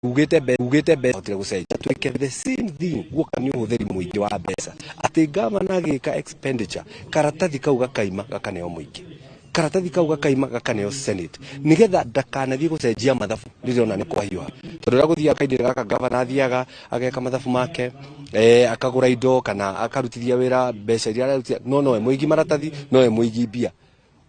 Ugite mbe ugite mbe hotire gucenjia twike the same thing. Guoka ni uhuthiri mwingi wa mbeca ati gavana agika expenditure, karatathi kau gakaima gakaneo mwingi, karatathi kau gakaima gakaneo Senate, nigetha ndakanathie gucenjia mathabu rirona ni kwahiuha, tondu ria guthiaga kaindire gaka gavana athiaga ageka mathabu make, akagura indo kana akarutithia wira mbeca iria ararutithia, no nowe muigi maratathi, nowe muigi mbia.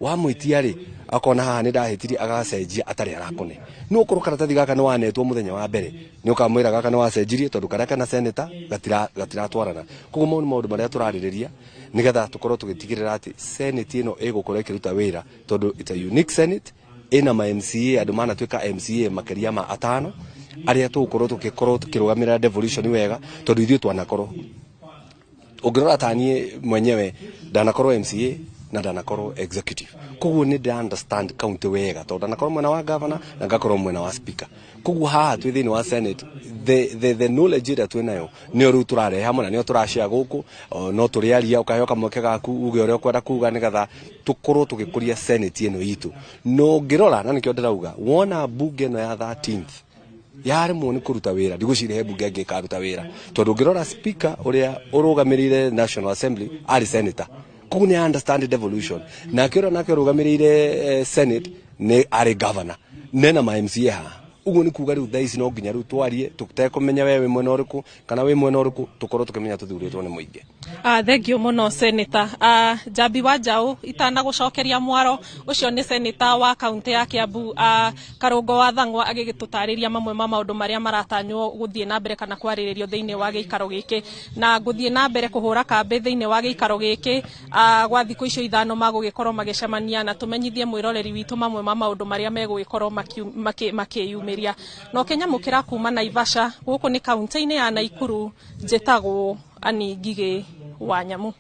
Wamwitia ri akona haha ni ndahitirie, agacenjia atari arakone. No korwo karatathi gaka ni wanetwo muthenya wa mbere, ni ukamwira gaka ni wacenjirie, tondu karia kana senator gatiratwarana. Koguo mau ni maundu maria turaririria nigetha tukorwo tugitigirira ati Senate ino igukorwo ikiruta wira, tondu it's a unique Senate ina ma MCA, andu manatuika MCA makiria ma atano aria tugukorwo tugikorwo tukirugamirira devolution wega, tondu ithuĩ twanakorwo ũngĩrora ta niĩ mwenyewe ndanakorwo MCA na ndanakorwo executive, koguo nĩ nda understand county wega, tondũ ndanakorwo mwena wa governor na ngakorwo mwena wa speaker. Koguo haha twĩ thĩinĩ wa Senate, the knowledge ĩrĩa twĩ nayo nĩyo rĩu tũrarehe hamwe na nĩyo tũrashare gũkũ. No tũrĩaria ũkaheo kamweke gaku uge ũrĩa ũkwenda kuga, nĩgetha tũkorwo tũgĩkũria Senate ĩno itũ. No ũngĩrora, na nĩkĩo ndĩrauga, wona bunge ĩno ya 13th yaremwo nĩ kũruta wĩra, ndigũciria he bunge ĩngĩ ĩkaruta wĩra, tondũ ũngĩrora speaker ũrĩa ũrũgamĩrĩire National Assembly arĩ senator, koguo nĩ understand devolution. Nake ũrĩa nake ũrũgamĩrĩire Senate nĩ arĩ governor nena ma MCA haha. Ũguo nĩ kuga rĩu thaa ici no nginya rĩu twarie tũtekũmenya we wĩ mwena ũrĩkũ kana wĩ mwena ũrĩkũ, tũkorwo tũkĩmenya tũthurĩtwo nĩ mũingĩ. Thank you mũno Senator. Njambi wa Njaũ, itanagucokeria mwaro ũcio nĩ senator wa kaunti ya Kiambu, Karũngo wa Thang'wa, agĩgĩtũtarĩria mamwe ma maũndũ marĩa maratanywo gũthiĩ na mbere kana kwarĩrĩrio thĩinĩ wa gĩikaro gĩkĩ, na gũthiĩ na mbere kũhũra kambĩ thĩinĩ wa gĩikaro gĩkĩ gwa thikũ icio 5 magũgĩkorwo magĩcemania, na tũmenyithie mwĩroreri witũ mamwe ma maũndũ marĩa megũgĩkorwo makĩyumĩria. No kĩnyamũkĩra kuma Naivasha, gũkũ nĩ kaunti-inĩ ya Naikuru, njĩtagwo Annie Ngigĩ wa Nyamu.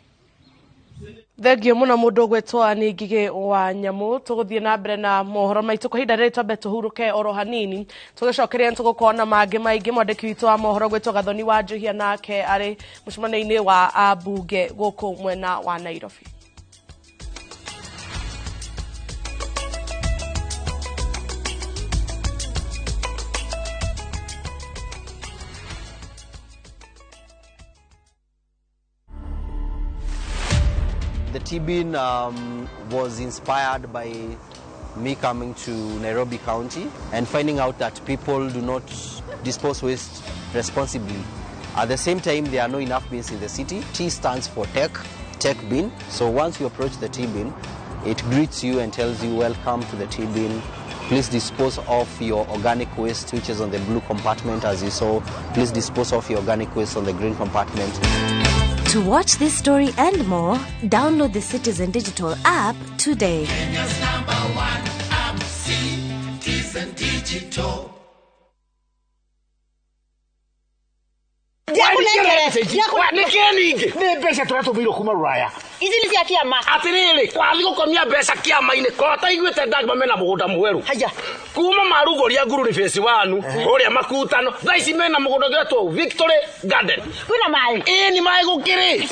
Thengio muno mundu gwetwo Annie Ngigĩ wa Nyamu. Tũgũthiĩ na mbere na mohoro maitũ kwa ihinda rĩrĩ, twambe tũhurũke oro hanini, tũgĩcokeria nĩtũgũkorwo na mangĩ maingĩ. Mwandĩki witũ wa mohoro gwetwo Gathoni wa Njũhia nake arĩ mũcemanio-inĩ wa ambunge gũkũ mwena wa Nairobi. The T-bin was inspired by me coming to Nairobi County and finding out that people do not dispose waste responsibly. At the same time, there are no enough bins in the city. T stands for tech, tech bin. So once you approach the T-bin, it greets you and tells you, welcome to the T-bin. Please dispose of your organic waste, which is on the blue compartment, as you saw. Please dispose of your organic waste on the green compartment. To watch this story and more, download the Citizen Digital app today. Kenya's #1 app, Citizen Digital. Nĩ mbeca tũratũmĩirwo kuma Rũraya. Ici nĩ cia kĩama. Atĩrĩrĩ, kwathiĩ gũkomia mbeca kĩama-inĩ, korwo taiguĩte ndagima mena mũgũnda mwerũ. Haya. Kuma marugũria Ngururi phase 1, kũrĩa Makutano, thaa ici mena mũgũnda ũngĩ Victory Garden. Kwĩna maĩ? Ĩĩ, nĩ maĩ gũkĩrĩ.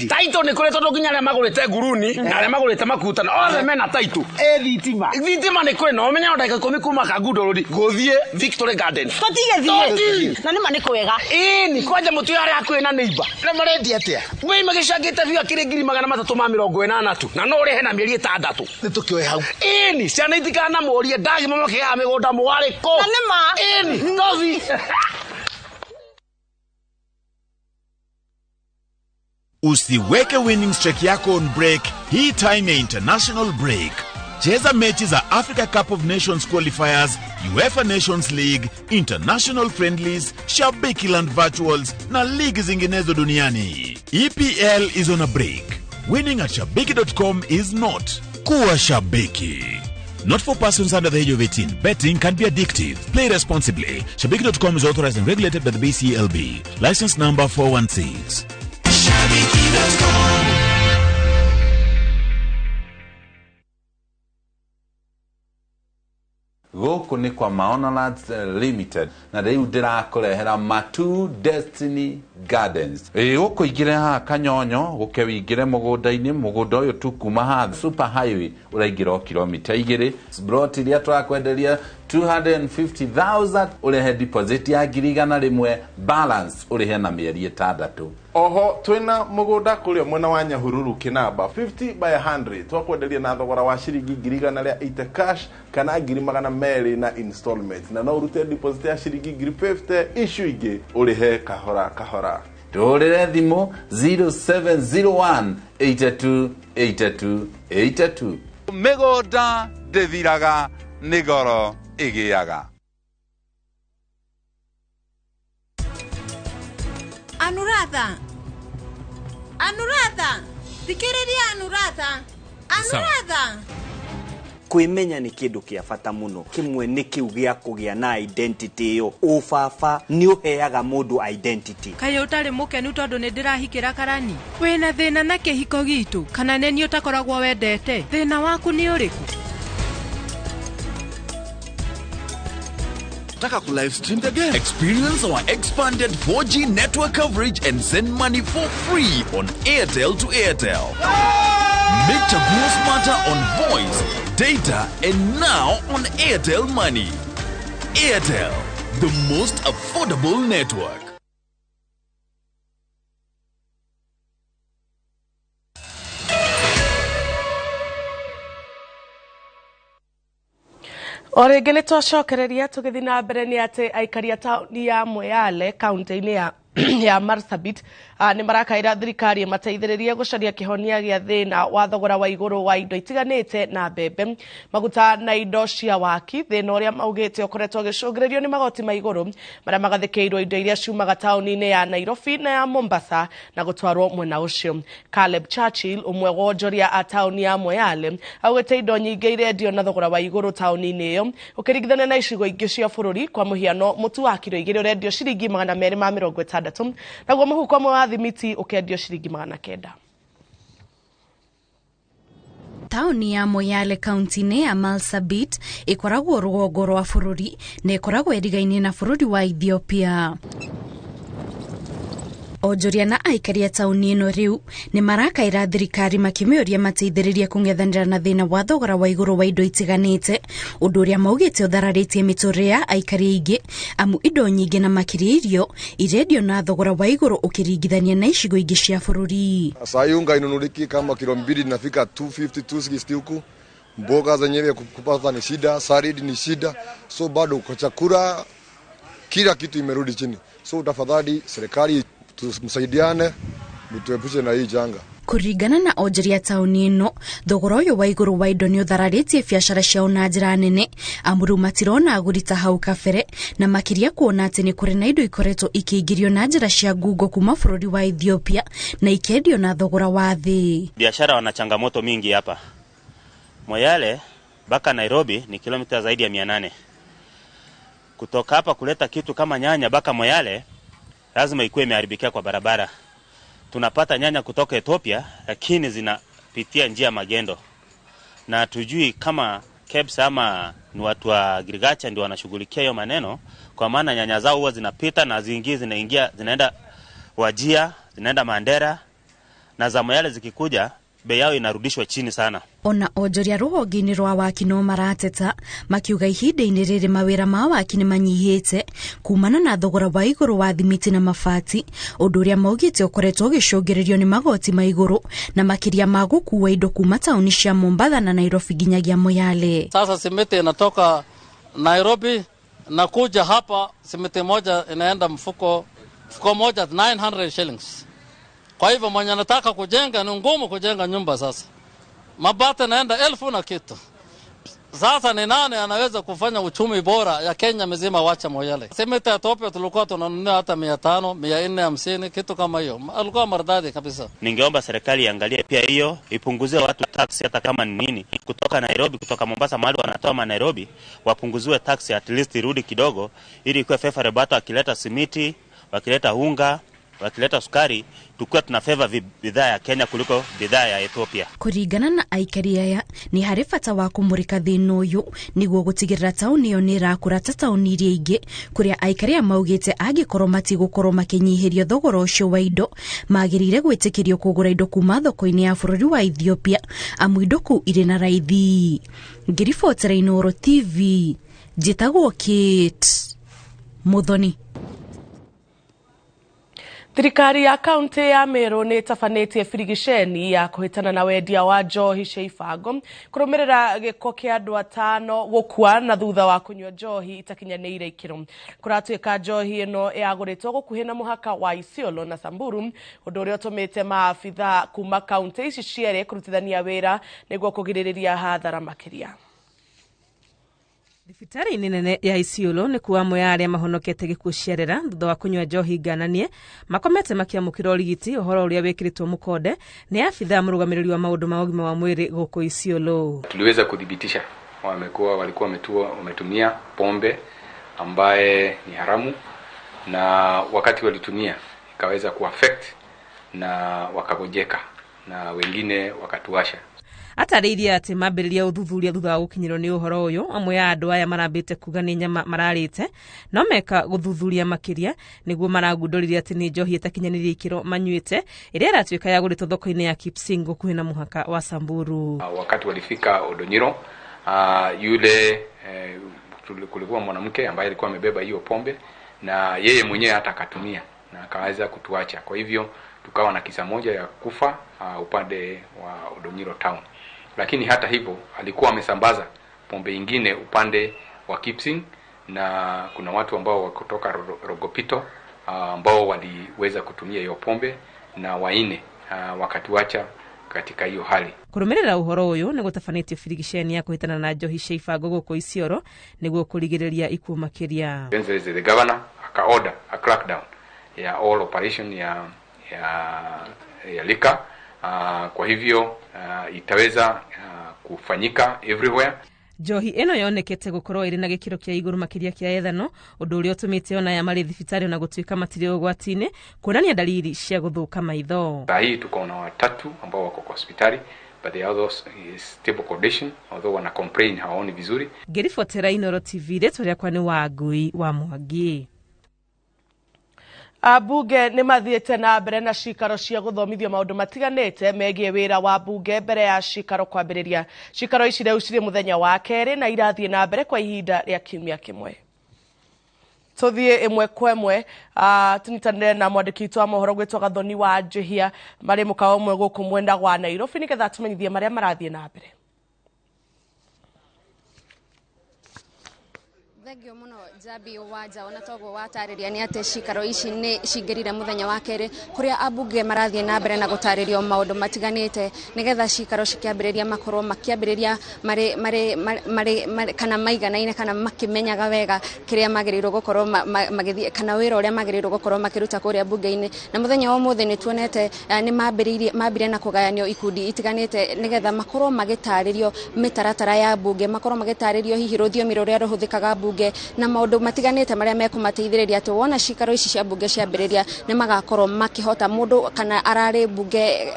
Title nĩ kũrĩ, tondũ nginya arĩa magũrĩte Nguruni na arĩa magũrĩte Makutano othe mena title. Thitima. Thitima nĩ kũrĩ, na ũmenye no ndagĩka 10 kuma Kangundo Road gũthiĩ Victory Garden. Tũtigĩthiĩ. Na nĩ ma nĩ kwega. Ĩĩ, nĩ kwanja mũtu harĩa hakuhĩ na neighbor. Na marendia atĩa? Wei magĩcangĩte biũ akĩrĩ 380,000 tu, na no ũrĩhe na mĩeri 6. Nĩ tũkĩoe hau. Ĩni, ciana itikanamũrie ndagima makĩgaya mĩgũnda mwarĩ kũ. Na nĩ ma. Ĩni, tothi. Usiweke winning streak yako on break hii time ya international break. Cheza mechi za Africa Cup of Nations qualifiers, UEFA Nations League, international friendlies, Shabiki Land virtuals na ligi zinginezo duniani. EPL is on a break. Winning at shabiki.com is not. Kuwa shabiki. Not for persons under the age of 18. Betting can be addictive. Play responsibly. Shabiki.com is authorized and regulated by the BCLB. License number 416. Shabiki.com. Gũkũ nĩ kwa Maono Lands Limited, na rĩu ndĩrakũrehera Matu Destiny Gardens. Ĩ gũkũ ingĩre haha Kanyonyo, gũke wĩingĩre mũgũnda-inĩ, mũgũnda ũyũ tu kuma haha super highway ũraingĩra o kilomita 2. Plot iria tũrakwenderia 250,000, ũrehe deposit ya 100,000, balance ũrĩhe na mĩeri 6. Oho twina mugunda kuria mwena wa Nyahururu Kinamba 50 by 100 twakwenderia na thogora wa ciringi 180 cash kana 200,000 na installment, na no urute deposit ya ciringi 50,000, icio ingĩ ũrĩhe kahora kahora. Tũhũrĩre thimũ 0701 82 82 82. Mĩgũnda ndĩthiraga, nĩ goro ĩgĩaga. Anuratha, Anuratha, thikĩrĩria Anuratha, Anuratha. Kwĩmenya nĩ kĩndũ kĩa bata mũno. Kĩmwe nĩ kĩu gĩa kũgĩa na identity ĩyo. Ũbaba nĩ ũheaga mũndũ identity. Kaĩ ũtarĩ mũkenu tondũ nĩ ndĩrahikĩra karani? Wĩna thĩna na kĩhiko gitũ kana nĩ niĩ ũtakoragwo wendete? Thĩna waku nĩ ũrĩkũ? Taka ku live stream the game. Experience our expanded 4G network coverage and send money for free on Airtel to Airtel. Make Chaguo smarter on voice, data, and now on Airtel Money. Airtel, the most affordable network. O rĩngĩ nĩ twacokereria tũgĩthiĩ na mbere nĩ atĩ aikari a taũni ya Moyale kaunti-inĩ ya Marsabit nĩ marakaĩra thirikari ĩmateithĩrĩrie gũcaria kĩhonia gĩa thĩna wa thogora wa igũrũ wa indo itiganĩte na mbembe, maguta na indo cia waki, thĩna ũrĩa maugĩte ũkoretwo ũgĩcũngĩrĩrio nĩ magoti ma igũrũ marĩa magathĩkĩirwo indo iria ciumaga taũni-inĩ ya Nairobi na ya Mombasa na gũtwarwo mwena ũcio. Caleb Churchill, ũmwe wa onjoria a taũni ya Moyale, augĩte indo nyingĩ irendio na thogora wa igũrũ taũni-inĩ ĩyo ũkĩringithania na icigo ingĩ cia bũrũri. Kwa mũhiano, mũtu wa kiro 2 ũrendio ciringi 260, naguo mũhuko ũmwe wa thimiti ũkendio ciringi 900. Taũni ya Moyale kaunti-inĩ ya Marsabit ĩkoragwo rũgongo rwa bũrũri na ĩkoragwo ĩrigaine na bũrũri wa Ethiopia. Onjoria na aikari a taũni ĩno rĩu nĩ marakaĩra thirikari makĩmĩũria mateithĩrĩrie kũng'ethanĩra na thĩna wa thogora wa igũrũ wa indo itiganĩte, ũndũ ũrĩa maugĩte ũthararĩtie mĩtũrĩre ya aikari aingĩ, amu indo nyingĩ na makĩria irio irendio na thogora wa igũrũ ũkĩringithania na icigo ingĩ cia bũrũri. Saa unga inunuliki kama kilo 2 inafika 250 260 huku, mboga zenyewe kupata ni shida, salad ni shida, so bado kwa chakula kila kitu imerudi chini. So tafadhali serikali tumsaidiane, mtuepushe na hii janga. Kũringana na onjoria taũni ĩno, thogora ũyũ wa igũrũ wa indo nĩ ũthararĩtie biacara ciao na njĩra nene, amu rĩu matirona agũri ta hau kabere, na makĩria kuona atĩ nĩ kũrĩ na indo ikoretwo ikĩingĩrio na njĩra cia ngungo kuma bũrũri wa Ethiopia na ikendio na thogora wa thĩ. Biashara wana changamoto mingi hapa Moyale mpaka Nairobi ni kilomita zaidi ya 800. Kutoka hapa kuleta kitu kama nyanya mpaka Moyale lazima ikuwe imeharibikia kwa barabara. Tunapata nyanya kutoka Ethiopia lakini zinapitia njia magendo. Na tujui kama KEBS ama ni watu wa agriculture ndio wanashughulikia hiyo maneno, kwa maana nyanya zao huwa zinapita na zingine zinaingia zinaenda Wajia, zinaenda Mandera, na za Moyale zikikuja bei yao inarudishwa chini sana. Ona onjoria rũhonge-inĩ rwa waki no marateta makiuga ihinda-inĩ rĩrĩ mawĩra ma waki nĩ manyihĩte kumana na thogora wa igũrũ wa thimiti na mabati, ũndũ ũrĩa maugĩte ũkoretwo ũgĩcũngĩrĩrio nĩ magoti ma igũrũ na makĩria ma gũkua indo kuma taũni cia Mombatha na Nairobi nginyagia Moyale. Sasa simiti inatoka Nairobi na kuja hapa, simiti moja inaenda mfuko moja 900 shillings. Kwa hivyo mwenye anataka kujenga ni ngumu kujenga nyumba sasa. Mabati naenda 1000 na kitu. Sasa ni nani anaweza kufanya uchumi bora ya Kenya mzima wacha Moyale? Simiti ya Ethiopia tulikuwa tunanunua hata 500, 450 kitu kama hiyo. Alikuwa maridadi kabisa. Ningeomba serikali iangalie pia hiyo, ipunguzie watu tax hata kama ni nini. Kutoka Nairobi, kutoka Mombasa mahali wanatoa ma Nairobi, wapunguziwe tax at least irudi kidogo ili ikuwe favorable, hata wakileta simiti, wakileta unga Wakileta sukari tukuwa tuna favor bidhaa ya Kenya kuliko bidhaa ya Ethiopia. Kũringana na aikari aya nĩ harĩ bata wa kũmũrĩka thĩna ũyũ nĩguo gũtigĩrĩra taũni ĩyo nĩ ĩrakũra ta taũni iria ingĩ, kũrĩa aikari aya maugĩte angĩkorwo matigũkorwo makĩnyihĩrio thogora ũcio wa indo, magĩrĩire gwĩtĩkĩrio kũgũra indo kuma thoko-inĩ ya bũrũri wa Ethiopia amu indo kũu irĩ na raithi. Ngĩribotera Inooro TV, njĩtagwo Kate Muthoni. Thirikari ya kaunti ya Meru nĩ ĩtabanĩtie birigiceni ya kũhĩtana na wendia wa njohi cia ibango kũrũmĩrĩra gĩko kĩa andũ 5 gũkua na thutha wa kũnyua njohi itakinyanĩire ikĩro. Kũratuĩka njohi ĩno yagũrĩtwo gũkuhĩ na mũhaka wa Isiolo na Samburu, ũndũ ũrĩa ũtũmĩte maabitha kuma kaunti ici cierĩ kũrutithania wĩra nĩguo kũgirĩrĩria hathara makĩria. Thibitarĩ-inĩ nene ya Isiolo nĩ kuo amwe a arĩa mahonokete gĩkuũ ciarera thutha wa kũnyua njohi ngananie makomete makĩamũkĩra ũrigiti, ũhoro ũrĩa wĩkĩrĩtwo mũkonde nĩ abithaa mũrũgamĩrĩri wa maũndũ ma ũgima wa mwĩrĩ gũkũ Isiolo. Tuliweza kudhibitisha walikuwa wametumia pombe ambaye ni haramu, na wakati walitumia ikaweza kuaffect na wakagojeka na wengine wakatuasha. Atarĩirie atĩ mambĩrĩria ũthuthuria thutha wa gũkinyĩrwo nĩ ũhoro ũyũ, amwe a andũ aya marambĩte kuga nĩ nyama mararĩte, no meka gũthuthuria makĩria nĩguo maragundũrire atĩ nĩ njohi ĩtakinyanĩirie ikĩro manyuĩte ĩrĩa ĩratuĩka yagũrĩtwo thoko-inĩ ya Kipsing gũkuhĩ na mũhaka wa Samburu. Wakati walifika Odonyiro, yule kulikuwa mwanamke ambaye alikuwa amebeba hiyo pombe na yeye mwenyewe hata akatumia na akaweza kutuacha. Kwa hivyo tukawa na kisa moja ya kufa upande wa Odonyiro town. Lakini hata hivyo alikuwa amesambaza pombe ingine upande wa Kipsing, na kuna watu ambao wakutoka Rogopito ambao waliweza kutumia hiyo pombe na waine wakatuacha katika hiyo hali. Kũrũmĩrĩra ũhoro ũyũ nĩ gũtabanĩtio birigiceni ya kũhĩtana na njohi cia ibango gũkũ Isiolo nĩguo kũrigĩrĩria ikuũ makĩria. The governor akaorder a crackdown ya all operation ya liquor. Kwa hivyo itaweza kufanyika everywhere. Njohi ĩno yonekete gũkorwo ĩrĩ na gĩkĩro kĩa igũrũ makĩria kĩa ethano, ũndũ ũrĩa ũtũmĩte ona aya marĩ thibitarĩ ona gũtuĩka matirĩ ũgwati-inĩ kuonania dalili cia gũthũka maitho. Saa hii tuko na watatu ambao wako kwa hospitali, but the others is stable condition, although wana complain hawaoni vizuri. Ngĩribotera Inooro TV, rĩtwa rĩakwa nĩ Wangui wa Mwangi. Ambunge nĩ mathiĩte na mbere na cikaro cia gũthomithio maũndũ matiganĩte megiĩ wĩra wa mbunge mbere ya cikaro kwambĩrĩria. Cikaro ici rĩu cirĩ mũthenya wa kerĩ na irathiĩ na mbere kwa ihinda rĩa kiumia kĩmwe. Tũthiĩ ĩmwe kwa ĩmwe, tũnyitanĩre na mwandĩki witũ wa mohoro gwĩtwo Gathoni wa Njihia marĩ mũkawa ũmwe gũkũ mwena wa Nairobi nĩgetha tũmenyithie marĩa marathiĩ na mbere. Thengio muno Njambi wa ona toguo watarĩria nĩ atĩ cikaro ici nĩ cingĩrire mũthenya wa kerĩ kũrĩa ambunge marathiĩ na mbere na gũtarĩrio maũndũ matiganĩte nĩgetha cikaro cikĩambĩrĩria makorwo makĩambĩrĩria marĩ kana maiganaine kana makĩmenyaga wega kĩrĩa magĩrĩirwo gũkorwo magĩthiĩ kana wĩra ũrĩa magĩrĩirwo gũkorwo makĩruta kũrĩa mbunge-inĩ. Na mũthenya wa ũmũthĩ nĩ tuonete nĩ mambire na kũgayanio ikundi itiganĩte nĩgetha makorwo magĩtarĩrio mĩtaratara ya mbunge, makorwo magĩtarĩrio hihi rũthiomi rũrĩa rũhũthĩkaga mbunge na maũndũ matiganĩte marĩa mekũmateithĩrĩria atĩ wona cikaro ici cia mbunge ciambĩrĩria nĩ magakorwo makĩhota mũndũ kana ararĩ mbunge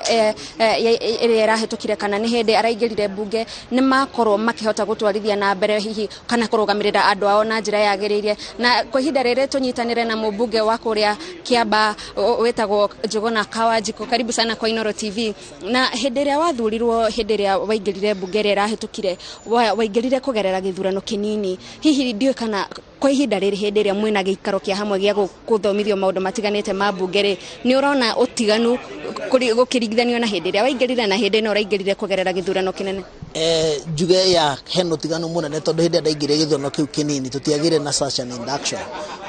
ĩrĩa ĩrahĩtũkire kana nĩ hĩndĩ araingĩrire mbunge nĩ makorwo makĩhota gũtwarithia na mbere hihi kana kũrũgamĩrĩra andũ ao na njĩra yagĩrĩire. Na kwa ihinda rĩrĩ tũnyitanĩre na mũmbunge wa kũrĩa Kĩamba wĩtagwo Njuguna Kawanjikũ. Karibu sana kwa Inooro TV. Na hĩndĩ ĩrĩa wathurirwo, hĩndĩ ĩrĩa waingĩrire mbunge ĩrĩa ĩrahĩtũkire, waingĩrire kũgerera gĩthurano kĩnini, hihi ndiũĩ kana kwa ihinda rĩrĩ hĩndĩ ĩrĩa mwĩna gĩikaro kĩa hamwe gĩa gũthomithio maũndũ matiganĩte ma mbunge rĩ, nĩ ũrona ũtiganu gũkĩringithanio na hĩndĩ ĩrĩa waingĩrire na hĩndĩ ĩno ũraingĩrire kũgerera gĩthurano kĩnene? Njuge ya hena ũtiganu mũnene tondũ hĩndĩ ĩrĩa ndaingĩrire gĩthurano kĩu kĩnini tũtiagĩire na such an induction.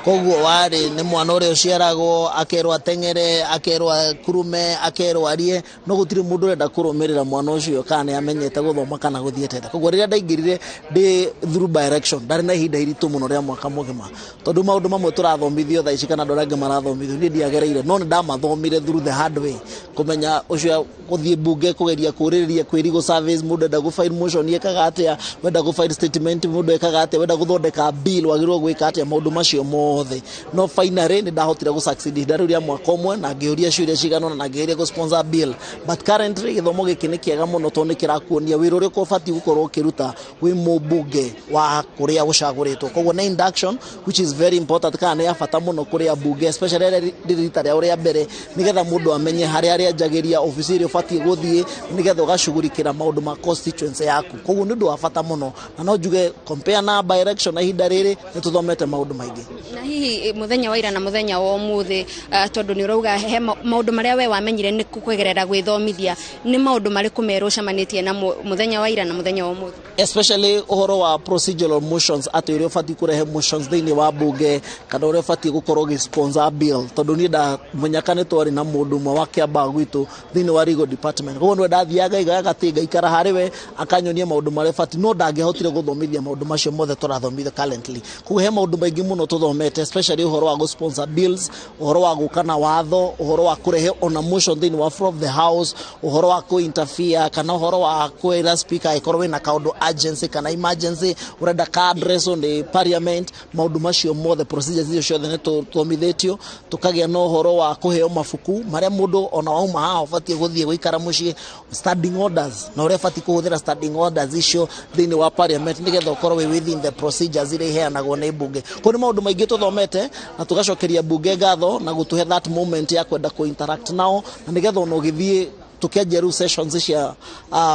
Koguo warĩ nĩ mwana ũrĩa ũciaragwo akerwo ateng'ere, akerwo akurume, akerwo arie, no gũtirĩ mũndũ ũrenda kũrũmĩrĩra mwana ũcio kana nĩ amenyete gũthoma kana gũthiĩte. Koguo rĩrĩa ndaingĩrire ndĩ through by election ndarĩ na ihinda iritũ mũno rĩa mwaka mũgima tondũ maũndũ mamwe tũrathomithio thaa ici kana andũ arĩa angĩ marathomithio niĩ ndiagereire, no nĩ ndamathomire through the hard way kũmenya ũcio gũthiĩ mbunge kũgeria kũrĩrĩria kwĩ legal service mũndũ enda gũ gũ file motion ĩkaga atĩa, wenda gũ file statement mũndũ ekaga atĩa, wenda gũthondeka bill wagĩrĩirwo gwĩka atĩa, maũndũ macio mothe. No finally nĩ ndahotire gũ succeed ihinda rĩu rĩa mwaka ũmwe na ngĩũria ciũria cigana ũna na ngĩgeria gũ sponsor bill. But currently gĩthomo gĩkĩ nĩ kĩega mũno tondũ nĩ kĩrakuonia wĩra ũrĩa ũbatiĩ gũkorwo ũkĩruta wĩ mũmbunge wa kũrĩa ũcagũrĩtwo. Koguo nĩ induction which is very important, kana nĩ ya bata mũno kũrĩ ambunge, especially rĩrĩa rĩrĩ rita rĩao rĩa mbere, nĩgetha mũndũ amenye harĩa arĩanjagĩria, obici ĩrĩa ũbatiĩ gũthiĩ nĩgetha ũgacugurikĩra maũndũ ma constituency yaku. Koguo nĩ ũndũ wa bata mũno, na no njuge compare na by election na ihinda rĩrĩ nĩ tũthomete maũndũ maingĩ. Na hihi mũthenya wa ira na mũthenya wa ũmũthĩ, tondũ nĩ ũrauga he maũndũ marĩa we wamenyire nĩ kũgerera gwĩthomithia, nĩ maũndũ marĩkũ merũ ũcemanĩtie namo mũthenya wa ira na mũthenya wa ũmũthĩ? Especially ũhoro wa procedural motions, atĩ ũrĩa ũbatiĩ kũrehe motions thĩinĩ wa bunge kana ũrĩa ũbatiĩ gũkorwo ũgĩ sponsor bill, tondũ niĩ ndamenyaka nĩ twarĩ na mũndũ ũmwe wa Kĩambaa gwitũ thĩinĩ wa legal department. Koguo nĩwe ndathiaga ngaiga gatĩ ngaikara harĩ we akanyonia maũndũ marĩa batiĩ, no ndangĩahotire gũthomithia maũndũ macio mothe tũrathomithio currently. Koguo he maũndũ maingĩ mũno tũthomete, especially ũhoro wa gũ sponsor bills, ũhoro wa gũka na watho, ũhoro wa kũrehe ona motion thĩinĩ wa floor of the house, ũhoro wa kũ interfere kana ũhoro wa kwĩra speaker angĩkorwo wĩna kaũndũ urgency kana emergency ũrenda ka address nĩ parliament. Maũndũ macio mothe, procedures icio ciothe nĩ tũthomithĩtio. Tũkagĩa na ũhoro wa kũheo mabuku marĩa mũndũ ona wauma haha ũbatiĩ gũthiĩ gũikara mũciĩ, standing orders na ũrĩa ũbatiĩ kũhũthĩra standing orders icio thĩinĩ wa parliament nĩgetha ũkorwo wĩ within the procedures iria iheanagwo nĩ mbunge. Koguo nĩ maũndũ maingĩ tũthomete, na tũgacokeria mbunge ngatho na gũtũhe that moment ya kwenda kũ interact nao, na nĩgetha ona ũgĩthiĩ tukianjia rĩu sessions cia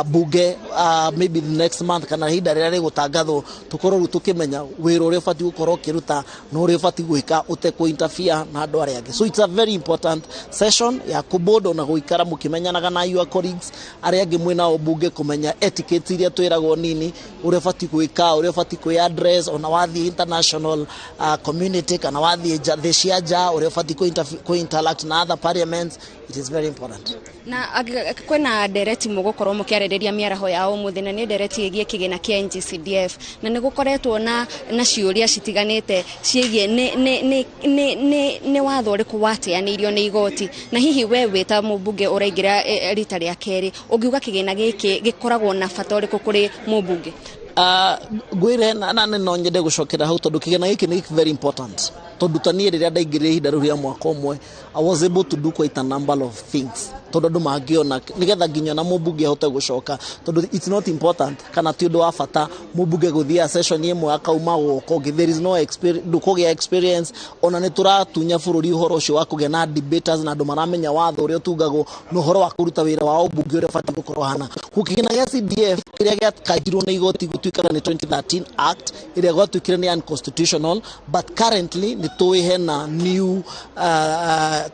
bunge maybe the next month kana ihinda rĩrĩa rĩgũtangathwo, tũkorwo rĩu tũkĩmenya wĩra ũrĩa ũbatiĩ gũkorwo ũkĩruta na ũrĩa ũbatiĩ gwĩka ũtekũ interfere na andũ arĩa angĩ. So it's a very important session ya kũbond na gũikara mũkĩmenyanaga na your colleagues arĩa angĩ mwĩ nao bunge, kũmenya etiquette iria twĩragwo nini, ũrĩa ũbatiĩ gwĩka, ũrĩa ũbatiĩ kwĩ address ona wathiĩ international community kana wathiĩ thĩ cia nja, ũrĩa ũbatiĩ kũ interact na other parliaments. It is very important. Na kwĩna ndereti mũgũkorwo mũkĩarĩrĩria mĩaraho ya ũmũthĩ, na nĩ ndereti ĩgiĩ kĩgĩna kĩa NGCDF, na nĩ gũkoretwo na ciũria citiganĩte ciĩgiĩ nĩ watho ũrĩkũ wateanĩirio nĩ igoti. Na hihi we wĩ ta mũmbunge ũraingĩra rita rĩa kerĩ, ũngiuga kĩgĩna gĩkĩ gĩkoragwo na bata ũrĩkũ kũrĩ mũmbunge? Ngwĩre na no nyende gũcokera hau tondũ kĩgĩna gĩkĩ nĩ very important, tondũ ta niĩ rĩrĩa ndaingĩrire ihinda rĩu rĩa mwaka ũmwe, I was able to do quite a number of things, tondũ andũ mangĩona nĩgetha nginya na mũmbunge ahote gũcoka, tondũ it's not important kana ti ũndũ wa bata mũmbunge gũthiaga session ĩmwe akauma gũka ũngĩ. There is no experience, ndũkũgĩa experience. Ona nĩ tũratunya bũrũri ũhoro ũcio wa kũgĩa na debaters na andũ maramenya watho ũrĩa ũtungagwo na ũhoro wa kũruta wĩra wa ũmbunge ũrĩa ũbatiĩ gũkorwo hana. Kĩgĩna gĩa CDF kĩrĩa gĩakanjirwo nĩ igoti gũtuĩkaga nĩ 2013 Act ĩrĩa gwatuĩkire nĩ unconstitutional, but currently nĩ tũĩ hena new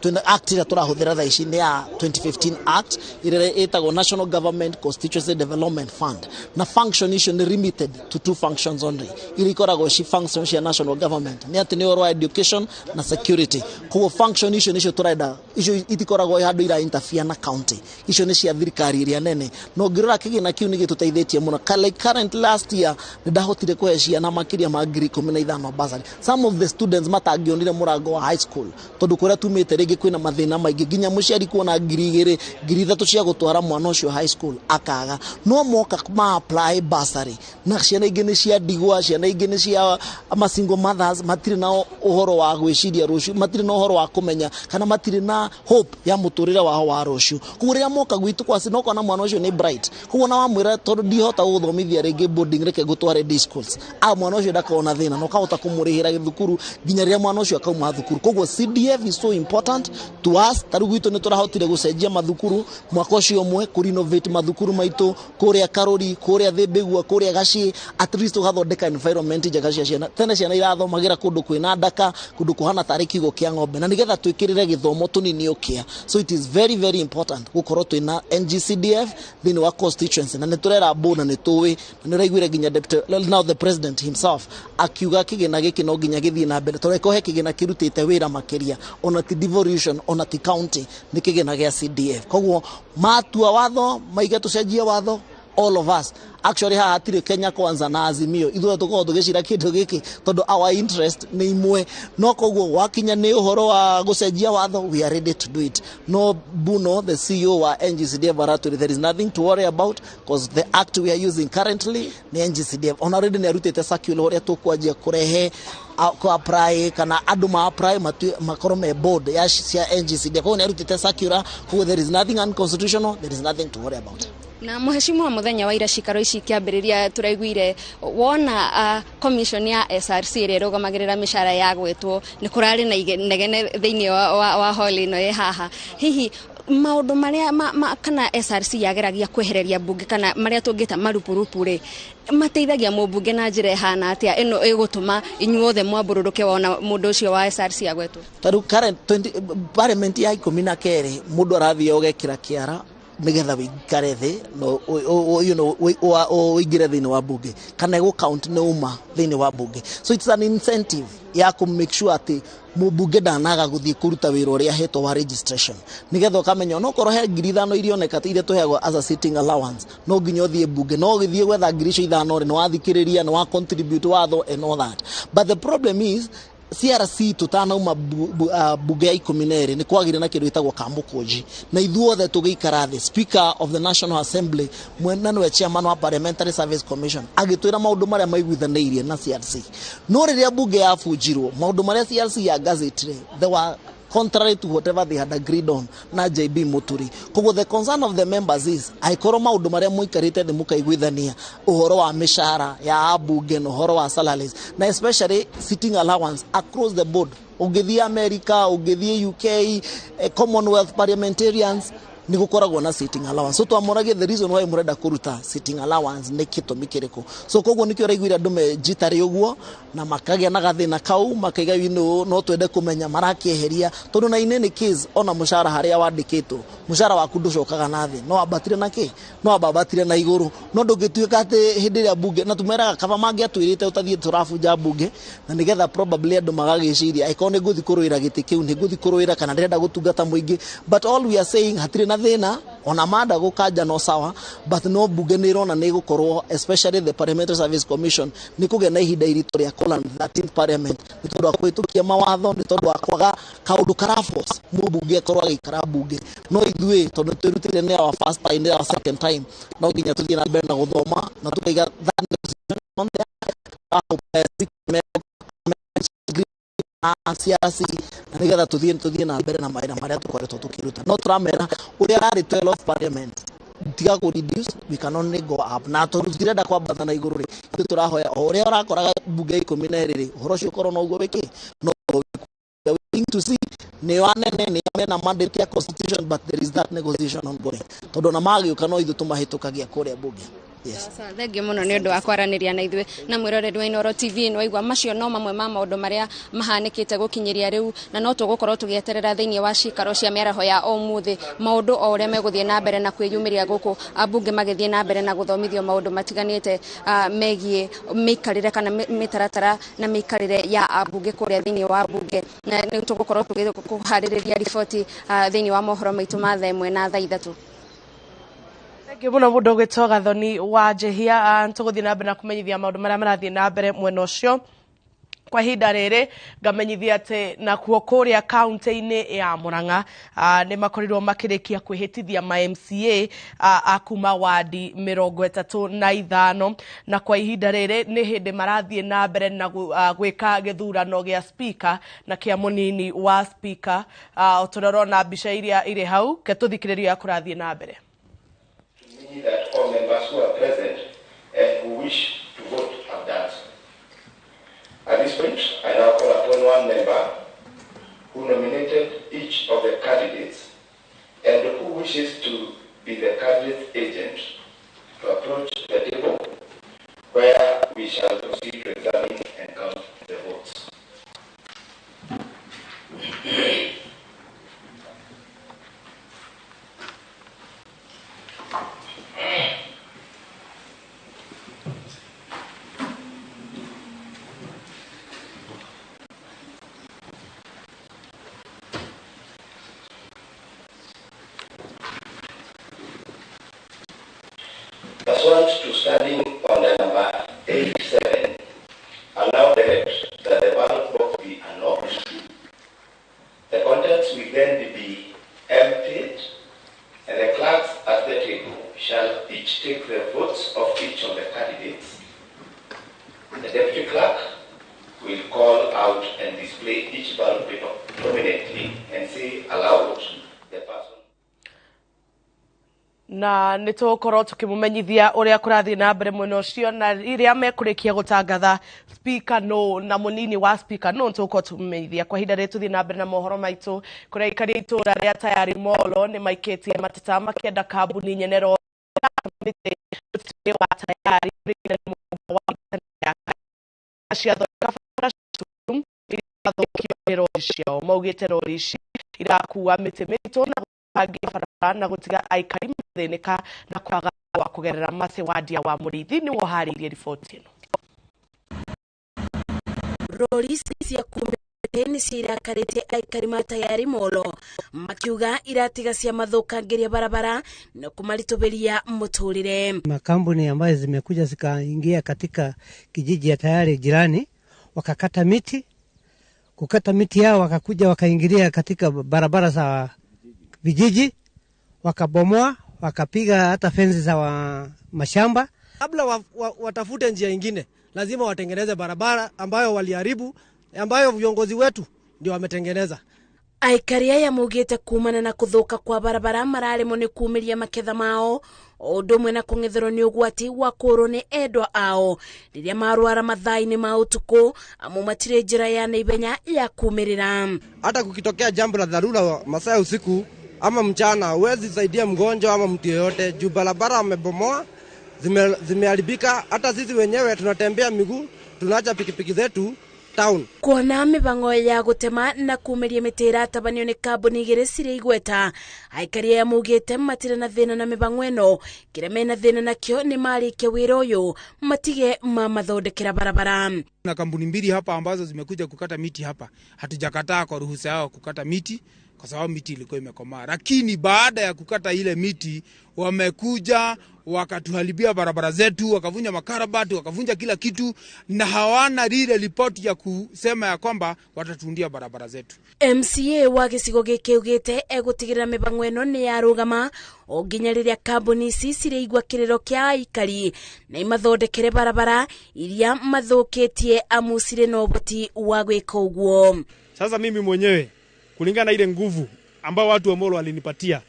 twĩna act ĩrĩa tũrahũthĩra thaa ici, nĩ ya 2015 Act ĩrĩa ĩtagwo National Government Constituency Development Fund, na function icio nĩ limited to two functions only iria ikoragwo ci function cia national government, nĩ atĩ nĩ ũhoro wa education na security. Koguo function icio nĩcio tũrenda, icio itikoragwo handũ ira interfere na county, icio nĩ cia thirikari ĩrĩa nene. Na ũngĩrora kĩgĩna kĩu nĩ gĩtũteithĩtie mũno. Like current last year nĩ ndahotire kũhe ciana makĩria ma 15,000 bursary, some of the students matangĩonire mũrango wa high school, tondũ kũrĩa tumĩte rĩngĩ kwĩna mathĩna maingĩ, nginya mũciari kuona 2,000, 3,000 cia gũtwara mwana ũcio high school akaga, no moka ma apply bursary. Na ciana ingĩ nĩ cia ndigwa, ciana ingĩ nĩ cia ma single mothers, matirĩ na ũhoro wa gwĩciria rũciũ, matirĩ na ũhoro wa kũmenya kana matirĩ na hope ya mũtũrĩre wao wa rũciũ. Koguo rĩrĩa moka gwitũ kwa no kona mwana ũcio nĩ bright, koguo na wamwĩra tondũ ndihota gũgũthomithia rĩngĩ boarding, reke ngũtware day schools, a mwana ũcio ndakorwo na thĩna na ũkahota kũmũrĩhĩra gĩthukuru nginya rĩrĩa mwana ũcio akauma thukuru. Koguo CDF is so important to us. Ta rĩu gwitũ nĩ tũrahotire gũcenjia mathukuru mwaka ũcio ũmwe, kũ renovate mathukuru maitũ kũrĩa Karũri, kũrĩa Thĩmbĩgua, kũrĩa Gaciĩ, at least tũgathondeka environment njega cia ciana. Tene ciana irathomagĩra kũndũ kwĩna ndaka, kũndũ kũhana tarĩ kiugũ kĩa ng'ombe, na nĩgetha twĩkĩrĩre gĩthomo tũnini ũkĩa. So it is very very important gũkorwo twĩna NGCDF thĩinĩ wa constituency, na nĩ tũrera mbu na nĩ tũĩ na nĩ ũraiguire nginya deputy, now the president himself akiuga kĩgĩna gĩkĩ no nginya gĩthiĩ na mbere, tondũ he kĩgĩna kĩrutĩte wĩra makĩria, ona ti devolution, ona ti county, nĩ kĩgĩna gĩa CDF. Koguo matua watho maige tũcenjie watho. All of us actually haha hatirĩ Kenya Kwanza na Azimio, ithuothe tũkoragwo tũgĩcira kĩndũ gĩkĩ tondũ our interest nĩ imwe. No koguo wakinya nĩ ũhoro wa gũcenjia watho, we are ready to do it. No Buno, the CEO wa NGCDF, aratwĩra there is nothing to worry about because the act we are using currently nĩ NGCDF. Ona already nĩ arutĩte circular ũrĩa tũkwanjia kũrehe ku apply kana andũ ma apply makorwo me board ya cia NGCDF. Koguo nĩ arutĩte circular, koguo there is nothing unconstitutional, there is nothing to worry about. Na mũhecimiwa, mũthenya wa ira cikaro ici ikĩambĩrĩria, tũraiguire wona commission ya SRC ĩrĩa ĩrũgamagĩrĩra mĩcara ya gwĩtwo, nĩ kũrarĩ na inegene thĩinĩ wa hall ĩno ĩ haha. Hihi maũndũ marĩa kana SRC yageragia kwehereria mbunge kana marĩa tũngĩta marupurupu rĩ, mateithagia mũmbunge na njĩra ĩhana atĩa ĩno ĩgũtũma inyuothe mwambũrũrũke wona mũndũ ũcio wa SRC agwetwo? Tarĩu current 20 parliament ya 12, mũndũ arathiĩ ũgekĩra kĩara nigetha wĩikare thĩ no ũingĩre thĩinĩ wa bunge kana ĩgũ count nĩ uma thĩinĩ wa bunge. So it's an incentive ya kũ make sure atĩ mũmbunge ndanaga gũthiĩ kũruta wĩra ũrĩa ahetwo wa registration, nigetha ũkamenya onokorwo he 5,000 irioneka iria tũheagwo as a sitting allowance, no nginya ũthiĩ bunge. No ũgĩthiĩ gwetha 5,000 rĩ, nĩ wathikĩrĩria, nĩ wa contribute watho and all that. But the problem is CRC tutanauma bunge ya 12 nĩ kwagire na kĩndũ gĩtagwo kamũkũnji, na ithuothe tũgĩikara thĩ, Speaker of the National Assembly mwena nĩwe chairman wa Parliamentary Service Commission agĩtwĩra maũndũ marĩa maiguithanĩirie na CRC. No rĩrĩa bunge yabunjirwo, maũndũ marĩa CRC ya gazetire, they were contrary to whatever they had agreed on na JB Muturi. Koguo the concern of the members is angĩkorwo maũndũ marĩa mũikarĩte thĩ mũkaiguithania ũhoro wa mĩcara ya ambunge na ũhoro wa salaries na especially sitting allowance across the board, ũngĩthiĩ America, ũngĩthiĩ UK, Commonwealth parliamentarians nĩ gũkoragwo na sitting allowance. So twamoragia the reason why mũrenda kũruta sitting allowance nĩ gĩtũmi kĩrĩkũ. So koguo nĩkĩo ũraiguire andũ me njitarĩ ũguo na makagĩa na gathĩna kau, makaiga no twende kũmenya marakĩeheria, tondũ na in any case ona mũcara harĩa wandĩkĩtwo, mũcara waku ndũcokaga na thĩ, no wambatire na kĩ, no wambatire na igũrũ. No ndũngĩtuĩka atĩ hĩndĩ ĩrĩa bunge na tumeraga kaba mangĩatwĩrĩte ũtathiĩ tũrabunja bunge, na nĩgetha probably andũ magagĩciria angĩkorwo nĩ ngũthiĩ kũrũĩra gĩtĩ kĩu, nĩ ngũthiĩ kũrũĩra kana ndĩrenda gũtungata mũingĩ. But all we are saying, hatirĩ na thĩna ona manda gũkanja no sawa, but no bunge nĩ ĩrona nĩ ĩgũkorwo, especially the Parliamentary Service Commission, nĩ kũgĩa na ihinda iritũ rĩa kũlan 13th parliament nĩ tondũ wa kũhĩtũkia mawatho, nĩ tondũ wa kwaga kaũndũ karaforce mũmbunge akorwo agĩikara bunge. No ithuĩ tondũ twĩrutĩire, nĩ our first time, nĩ our second time, no nginya tũthiĩ na mbere na gũthoma na tũkaiga that negotiation on there na CRC na nĩgetha tũthiĩ na mbere na mawĩra marĩa tũkoretwo tũkĩruta. No tũramera ũrĩa arĩ 12 parliament tiga kũ reduce, we can only go up, na tondũ tũtirenda kwambata na igũrũ rĩ, ithuĩ tũrahoya o ũrĩa ũrakoraga bunge 12 rĩ, ũhoro ũcio ũkorwo noguo wĩkĩ no waiting to see nĩ anene nĩ mena mandate ya constitution, but there is that negotiation ongoing, tondũ ona magĩũka no ithuĩ tũmahĩtũkagia kũrĩa bunge, yes. Thengiũ mũno nĩ ũndũ wa kwaranĩria na ithuĩ. Na mwĩroreri wa Inooro TV, nĩ waigua macio no mamwe ma maũndũ marĩa mahanĩkĩte gũkinyĩria rĩu, na no tũgũkorwo tũgĩeterera thĩinĩ wa cikaro cia mĩaraho ya ũmũthĩ maũndũ o ũrĩa megũthiĩ na mbere na kwĩyumĩria gũkũ, ambunge magĩthiĩ na mbere na gũthomithio maũndũ matiganĩte megiĩ mĩikarĩre kana mĩtaratara na mĩikarĩre ya ambunge kũrĩa thĩinĩ wa bunge. Na nĩ tũgũkorwo tũgĩkũharĩrĩria riboti thĩinĩ wa mohoro maitũ ma thaa 1 na thaa 3. Thengiũ mũno mũndũ ũgwĩtwo Gathoni wa Njehia. Tũgũthiĩ na mbere na kũmenyithia maũndũ marĩa marathiĩ na mbere mwena ũcio. Kwa ihinda rĩrĩ ngamenyithia atĩ nakuo kũrĩa kaunti-inĩ ya Murang'a nĩ makorirwo makĩrĩkia kwĩhĩtithia ma MCA a kuma wadi 35, na kwa ihinda rĩrĩ nĩ hĩndĩ marathiĩ na mbere na gwĩka gĩthurano gĩa speaker na kĩa mũnini wa speaker, o ta ũrĩa ũrona mbica iria irĩ hau. Ke tũthikĩrĩrio ya kũrathiĩ na mbere. That all members who are present and who wish to vote have done so. At this point, I now call upon one member who nominated each of the candidates and who wishes to be the candidate's agent to approach the table where we shall proceed to examine and count the votes. The Pursuant to standing order number 87, allow that the ballot box be unlocked. The contents will then be emptied, and the clerks at the table shall each take the votes of each of the candidates. The deputy clerk will call out and display each ballot paper prominently and say aloud the person. Na nä tå korwo tå kä må menyithia å rä a kå rathiä na mbere mwena å cio na rä a mekå rä kia gå tangatha speaker no na må nini wa speaker no tå korwo tå menyithia. Kwa ihinda rä tå thiä na mbere na mohoro maitå kå rä a aikari a itå ra rä a Tayari Molo nä maikä tie mateta makĩenda kambuni nyene wa Tayari ciathondeka barabara irathũkio nĩ rori ciao. Maugĩte rori ici irakua mĩtĩ mĩritũ na gũthangia barabara na gũtiga aikari mathĩnĩka na kwaga gwa kũgerera. Mercy Wandia wa Mũrĩithi nĩwe ũharĩirie riboti ĩno. Rori ici cia mĩtĩ nĩcio irakarĩtie aikari ma Tayari Molo makiuga iratiga cia mathũkangĩria barabara na kũmaritũhĩria mũtũrĩre. Makampuni ambayo zimekuja zikaingia katika kijiji ya Tayari jirani, wakakata miti. Kukata miti yao wakakuja wakaingilia katika barabara za vijiji, wakabomoa, wakapiga hata fenzi za mashamba. Kabla watafute njia ingine, lazima watengeneze barabara ambayo waliharibu, ambayo viongozi wetu ndio wametengeneza. Aikari aya maugĩte kumana na kũthũka kwa barabara mararemwo nĩ kumĩria maketha mao o ũndũ ũmwe na kũng'etherwo nĩ ũgwati wa kũũrwo nĩ endwa ao rĩrĩa marwara mathaa-inĩ ma ũtukũ amu matirĩ njĩra ya naihenya ya kumĩrĩra. Hata kukitokea jambo la dharura masaa ya usiku ama mchana, huwezi saidia mgonjwa ama mtu yeyote juu barabara wamebomoa, zimeharibika. Hata sisi wenyewe tunatembea miguu, tunaacha pikipiki zetu town. Kuona mibango ya gutema na kumeria mĩtĩ ĩratabanio nĩ kambuni igĩrĩ cirĩ igweta, aikari aya maugĩte matirĩ na thĩna na mĩbango ĩno, kĩrĩa mena thĩna nakĩo nĩ marĩkia wĩra ũyũ matige mamathondekera barabara. Na kampuni mbili hapa ambazo zimekuja kukata miti hapa, hatujakataa kwa ruhusa yao kukata miti kwa sababu miti ilikuwa imekomaa, lakini baada ya kukata ile miti wamekuja wakatuharibia barabara zetu, wakavunja makarabati, wakavunja kila kitu, na hawana lile ripoti ya kusema ya kwamba watatundia barabara zetu. MCA wa gĩcigo gĩkĩ augĩte egũtigĩrĩra mĩbango ĩno nĩ yarũgama o nginya rĩrĩa kambuni ici cirĩigua kĩrĩro kĩa aikari na imathondekere barabara iria mathũkĩtie amu cirĩ na ũhoti wa gwĩka ũguo. Sasa mimi mwenyewe kulingana na ile nguvu ambao watu wa Molo walinipatia,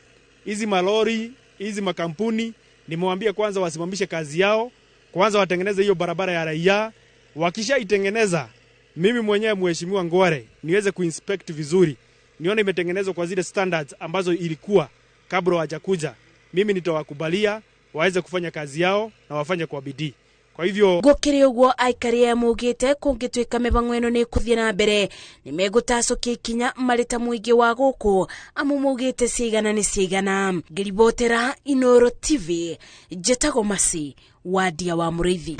hizi malori, hizi makampuni, nimewambia kwanza wasimamishe kazi yao, kwanza watengeneze hiyo barabara ya raia. Wakishaitengeneza, mimi mwenyewe Mheshimiwa Ngware niweze kuinspect vizuri, nione imetengenezwa kwa zile standards ambazo ilikuwa kabla hawajakuja. Mimi nitawakubalia waweze kufanya kazi yao na wafanye kwa bidii. Kwa hivyo gũkĩrĩ ũguo aikari aya maugĩte kũngĩtuĩka mĩbango ĩno nĩ ĩkũthiĩ na mbere nĩ megũtacũkia ikinya marĩ ta mũingĩ wa gũkũ amu maugĩte ciigana nĩ ciigana. Ngĩribotera Inooro TV, njĩtagwo Mercy Wandia wa Mũrĩithi.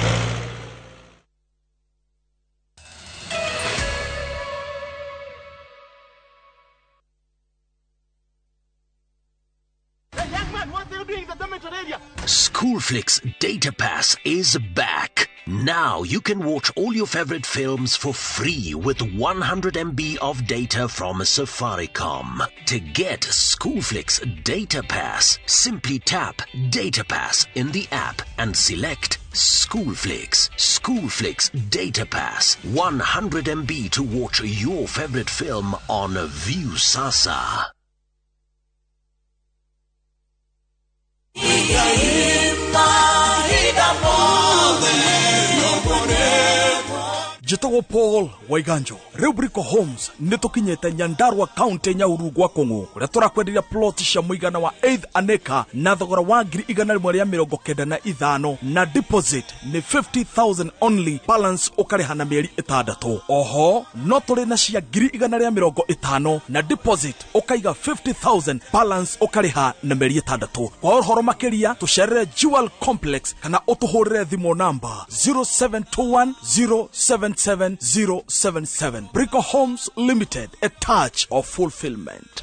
Schoolflix Data Pass is back. Now you can watch all your favorite films for free with 100 MB of data from Safaricom. To get Schoolflix Data Pass, simply tap Data Pass in the app and select Schoolflix. Schoolflix Data Pass, 100 MB to watch your favorite film on Viusasa. Njĩtagwo Paul Waiganjo. Rĩu Brico Homes nĩ tũkinyĩte Nyandarua County Nyahururu gwa Kũng'ũ kũrĩa tũrakwenderia plot cia mũigana wa 8 an acre na thogora wa 195,000 na deposit nĩ 50,000 only, balance ũkarĩha na mĩeri 6. Oho no tũrĩ na cia 150,000 na deposit ũkaiga 50,000, balance ũkarĩha na mĩeri 6. Kwa ũhoro makĩria tũcerere Jewel Complex kana ũtũhũrĩre thimũ namba 0721 077 077. Brico Homes Limited, a touch of fulfillment.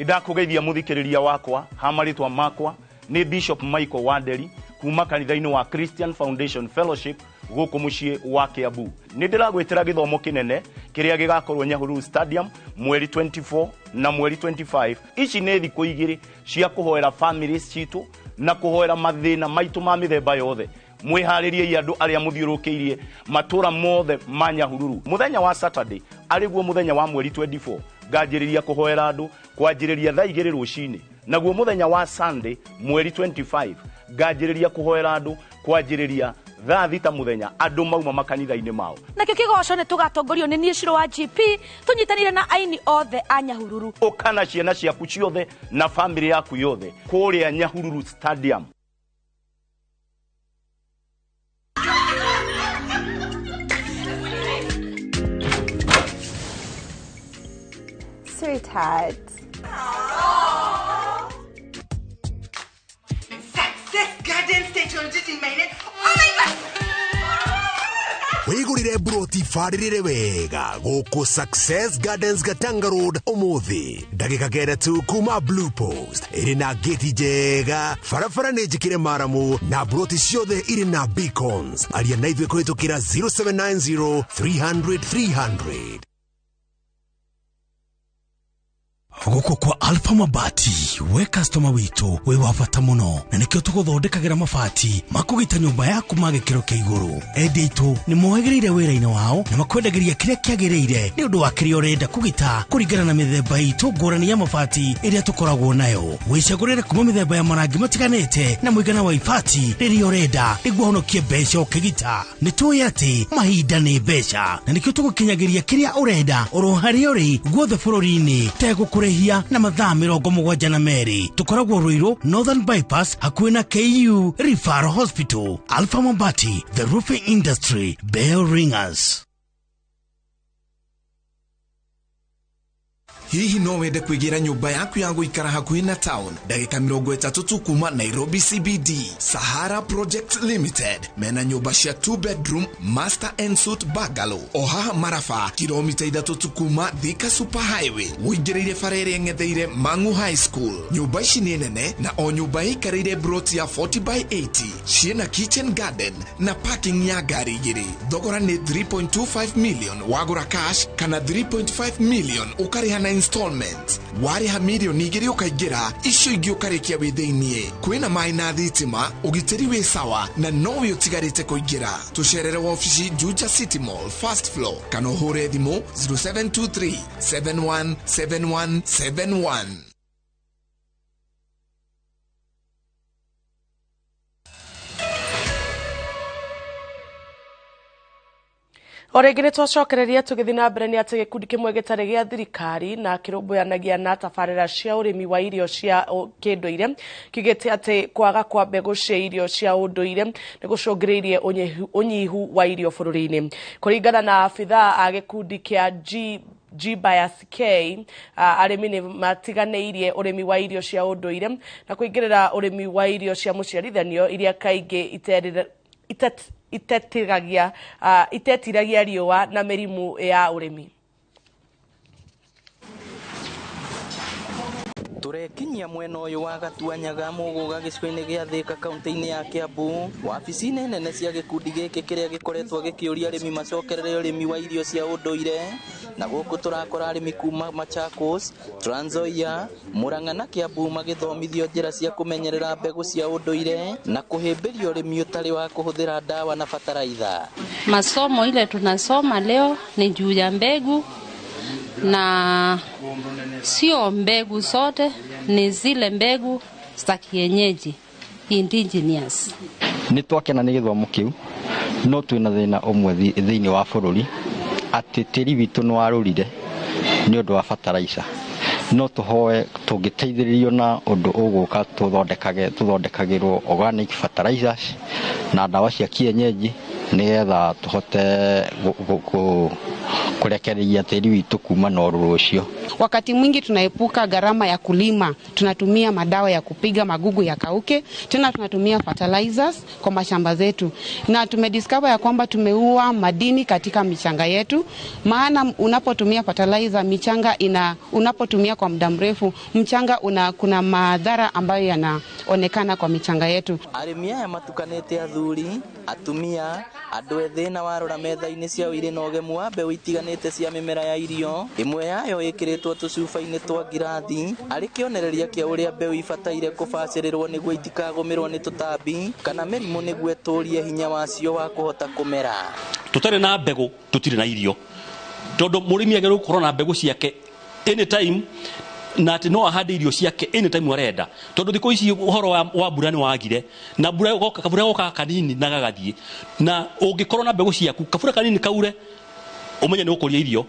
Ndakugeithia muthikiriria wakwa ha marĩtwa makwa nĩ Bishop Michael Wanderi kuma kanitha-inĩ wa Christian Foundation Fellowship gũkũ mũciĩ wa Kiambu. Nĩ ndĩragwĩtĩra gĩthomo kĩnene kĩrĩa gĩgakorwo Nyahururu Stadium mweri 24 na mweri 25. Ici nĩ thikũ igĩrĩ cia kũhoera families citũ na kũhoera mathĩna maitũ ma mĩthemba yothe. Mwĩharĩriei andũ arĩa mũthiũrũrũkĩirie matũra mothe ma Nyahururu. Mũthenya wa Saturday arĩguo mũthenya wa mweri 24 nganjĩrĩria kũhoera andũ kwanjĩrĩria thaa 2 rũcinĩ. Naguo mũthenya wa Sunday mweri 25 nganjĩrĩria kũhoera andũ kwanjĩrĩria thaa 6 mũthenya andũ mauma makanitha-inĩ mao. Nakĩo kĩgoco nĩ tũgatongorio nĩ niĩ Shiro wa GP tũnyitanĩire na aini othe a Nyahururu. Ũka na ciana ciaku ciothe na famĩlĩ yaku yothe kũrĩa Nyahururu Stadium. Sweetheart. Success Garden State. Oh my God! Wigurire broti barĩrĩre wega gũkũ Success Gardens Gatanga Road ũmũthĩ ndagĩka 9 tu kuma Blue Post ĩrĩ na gĩti njega, barabara nĩ njĩkĩre maramu na broti ciothe irĩ na beacons. Aria na ithuĩ kũhĩtũkĩra 0790 300 300. Gũkũ kwa Alpha Mabati we customer witũ wĩ wa bata mũno na nĩkĩo tũgũthondekagĩra mabati makũgita nyũmba yaku ma gĩkĩro kĩa igũrũ. Endia aitũ nĩ mohĩgĩrĩire wĩra-inĩ wao na makwendagĩria kĩrĩa kĩagĩrĩire nĩ ũndũ wa kĩrĩa ũrenda kũgita kũringana na mĩthemba itũ ngũrani ya mabati ĩrĩa tũkoragwo nayo. Wĩcagũrĩre kuma mĩthemba ya marangi matiganĩte na mũigana wa ibati rĩrĩa ũrenda nĩguo ũhonokie mbeca ũkĩgita. Nĩ tũĩ atĩ mahinda nĩ mbeca na nĩkĩo tũgũkinyagĩria kĩrĩa ũrenda oro harĩa ũrĩ guothe bũrũri-inĩ tegũkũrĩhia na mathaa 72. Tũkoragwo Ruiru Northern Bypass hakuhĩ na KU Referral Hospital. Alpha Mabati, the roofing industry bell ringers. Hihi no wende kwĩgĩra nyũmba yaku ya gũikara hakuhĩ na town ndagĩka 30 tu kuma Nairobi CBD. Sahara Project Limited mena nyũmba cia 2 bedroom master and suite bungalow o haha Maraba, kilomita 3 tu kuma Thika Super Highway ũingĩrĩire bara ĩrĩa ĩng'etheire Mangu High School. Nyũmba ici nĩ nene na o nyũmba ĩikarĩire broti ya 40 by 80, ciĩna kitchen garden na parking ya ngari 2. Thogora nĩ 3.25 million wagũra cash kana 3.5 million ũkarĩha na installment. Warĩha milioni 2 ũkaingĩra, icio ingĩ ũkarĩkia wĩ thĩiniĩ. Kwĩna maĩ na thitima, ũgitĩri wĩ sawa na nowe ũtigarĩte kũingĩra. Tũcerere wabici Juja City Mall first floor kana ũhũre thimũ 0723 717171. O rĩngĩ nĩ twacokereria tũgĩthiĩ na mbere nĩ atĩ gĩkundi kĩmwe gĩtarĩ gĩa thirikari na kĩrũmbũyanagia na tabarĩra cia ũrĩmi wa irio cia kĩndũire kiugĩte atĩ kwaga kwa mbegũ cia irio cia ũndũire nĩ gũcũngĩrĩirie ũnyihu wa irio bũrũri-inĩ. Kũringana na abithaa a gĩkundi kĩa G-Bias K, arĩmi nĩ matiganĩirie ũrĩmi wa irio cia ũndũire na kũingĩrĩra ũrĩmi wa irio cia mũciarithanio iria kaingĩ itetiragia riũa na mĩrimũ ya ũrĩmi. Tũrekinyia mwena ũyũ wa Gatuanyaga Mũgũga gĩcigo-inĩ gĩa Thĩka kaunti-inĩ ya Kiambu, wabici-inĩ nene cia gĩkundi gĩkĩ kĩrĩa gĩkoretwo gĩkĩũria arĩmi macokerere ũrĩmi wa irio cia ũndũire, na gũkũ tũrakora arĩmi kuma Machakos, Trans Nzoia, Murang'a na Kiambu magĩthomithio njĩra cia kũmenyerera mbegũ cia ũndũire na kũhĩmbĩria ũrĩmi ũtarĩ wa kũhũthĩra ndawa na bataraitha. Masomo ile tunasoma leo ni juu ya mbegu, na sio mbegu zote, ni zile mbegu za kienyeji indigenous. Nĩ twakena nĩ gĩthomo kĩu, no twĩna thĩna ũmwe thĩinĩ wa bũrũri atĩ tĩri witũ nĩ warũrire nĩ ũndũ wa bataraica. No tũhoe tũngĩteithĩrĩrio na ũndũ ũgũka tũthondekagĩrwo organic fertilizers na ndawa cia kienyeji nĩgetha tũhote Kũrekereria tĩri witũ kuma na ũrũrũ ũcio. Wakati mwingi tunaepuka gharama ya kulima, tunatumia madawa ya kupiga magugu ya kauke, tena tunatumia fertilizers kwa mashamba zetu, na tumediscover ya kwamba tumeua madini katika michanga yetu, maana unapotumia fertilizer michanga ina, unapotumia kwa muda mrefu mchanga una, kuna madhara ambayo yanaonekana kwa michanga yetu. Arĩmi aya matukanĩte athuri, atumia, andũ ethĩ na warora metha-inĩ ciao irĩ na ũgemu wa mbeũ itiganĩte cia mĩmera ya irio, ĩmwe yayo ĩkĩrĩtwo tũcuba-inĩ twa ngirathi arĩ kĩonereria kĩa ũrĩa mbeũ ibataire kũbacĩrĩrwo nĩguo itikagũmĩrwo nĩ tũtambi kana mĩrimũ nĩguo ĩtũrie hinya wacio wa kũhota kũmera. Tũtarĩ na mbegũ tũtirĩ na irio, tondũ mũrĩmi agĩrĩirwo gũkorwo na mbegũ ciake anytime, na atĩ no ahande irio ciake anytime arenda, tondũ thikũ ici ũhoro wa mbura nĩ wagire, na mbura goka kabura goka kanini na gagathiĩ, na ũngĩkorwo na mbegũ ciaku kabura kanini kaure ũmenye nĩ ũkũria irio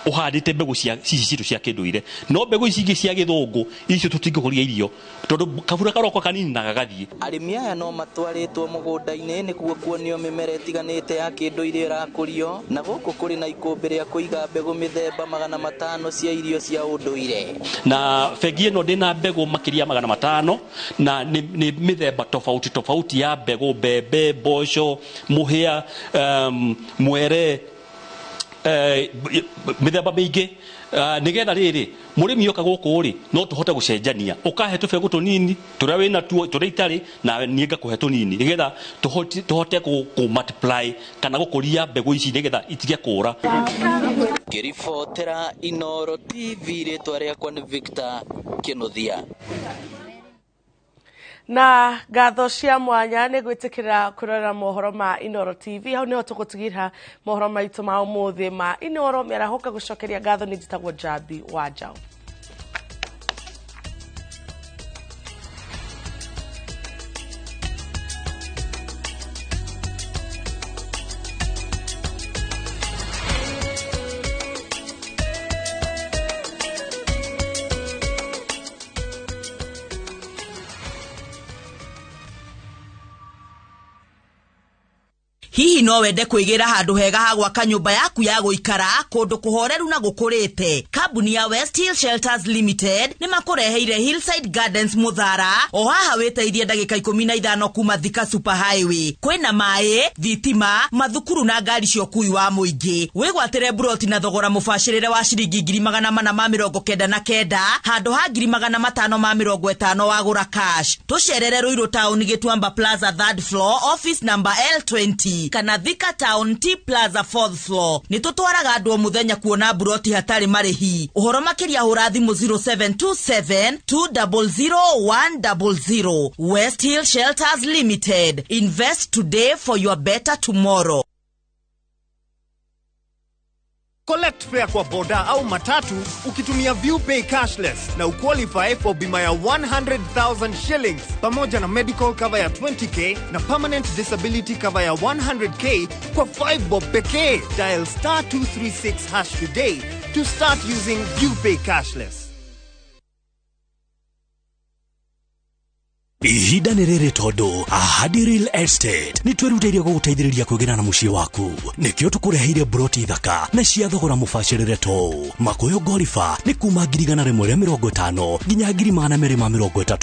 ũhandĩte mbegũ cia cici citũ cia kĩndũire. No mbegũ ici ingĩ cia gĩthũngũ icio tũtingĩkũria irio tondũ kabura karoka kanini na gagathiĩ. Arĩmi aya no matwarĩtwo mũgũnda-inĩ nĩguo kuonio mĩmera ĩtiganĩte ya kĩndũire ĩrakũrio, na gũkũ kũrĩ na ikũmbĩ rĩa kũiga mbegũ mĩthemba 500 cia irio cia ũndũire. Na bengi ĩno ndĩna mbegũ makĩria 500 na nĩ mĩthemba tofauti tofauti ya mbegũ, mbembe, mboco, mũhĩa, mwere, mĩthemba mĩingĩ, nĩgetha rĩrĩ mũrĩmi oka gũkũ rĩ no tũhote gũcenjania, ũkahe tũbegũ tũnini tũrĩa wĩna tuo tũrĩa itarĩ na niĩ ngakũhe tũnini, nĩgetha tũhote kũ multiply kana gũkũria mbegũ ici nĩgetha itige kũra. Ngĩribotera Inooro TV, rĩtwa rĩakwa nĩ Victor Kĩnuthia. Na ngatho cia mwanya nĩ gwĩtĩkĩra kwĩrorera mohoro ma Inooro TV. Hau nĩho tũgũtigĩra mohoro maitũ ma ũmũthĩ ma Inooro mĩarahoka. Gũcokeria ngatho nĩ njĩtagwo Njambi wa Njaũ. Hihi no wende kwĩgĩra handũ hega ha gwaka nyũmba yaku ya gũikara kũndũ kũhoreru na gũkũrĩte? Kambuni ya West Hill Shelters Limited nĩ makũreheire Hillside Gardens Mũthara, o haha wĩteithie ndagĩka 15 kuma Thika Super Highway. Kwĩna maĩ, thitima, mathukuru na ngari cia ũkui wa mũingĩ. Wĩgwatĩre mburoti na thogora mũbacĩrĩre wa ciringi 499,000 handũ ha 550,000 wagũra cash. Tũcerere Ruiru Town, Gĩtuamba Plaza 3rd floor, office number L20, kana Thika Town T Plaza 4th floor. Nĩ tũtwaraga andũ o mũthenya kuona mburoti hatarĩ marĩhi. Ũhoro makĩria hũra thimũ 0727 200 100. West Hill Shelters Limited. Invest today for your better tomorrow. Collect fare kwa boda au matatu ukitumia ViewPay cashless na uqualify for bima ya 100,000 shillings pamoja na medical cover ya 20k na permanent disability cover ya 100k kwa 5 bob pekee. Dial star 236 hash today to start using ViewPay cashless. Ihinda nĩ rĩrĩ tondũ Ahadi Real Estate nĩ twĩrutĩire gũgũteithĩrĩria kwĩgĩra na mũciĩ waku, nĩkĩo tũkũreheire mburoti thaka na cia thogora mũbacĩrĩre tũũ. Makũyũ Gorifa nĩ kuma 150,000 nginya 230,000.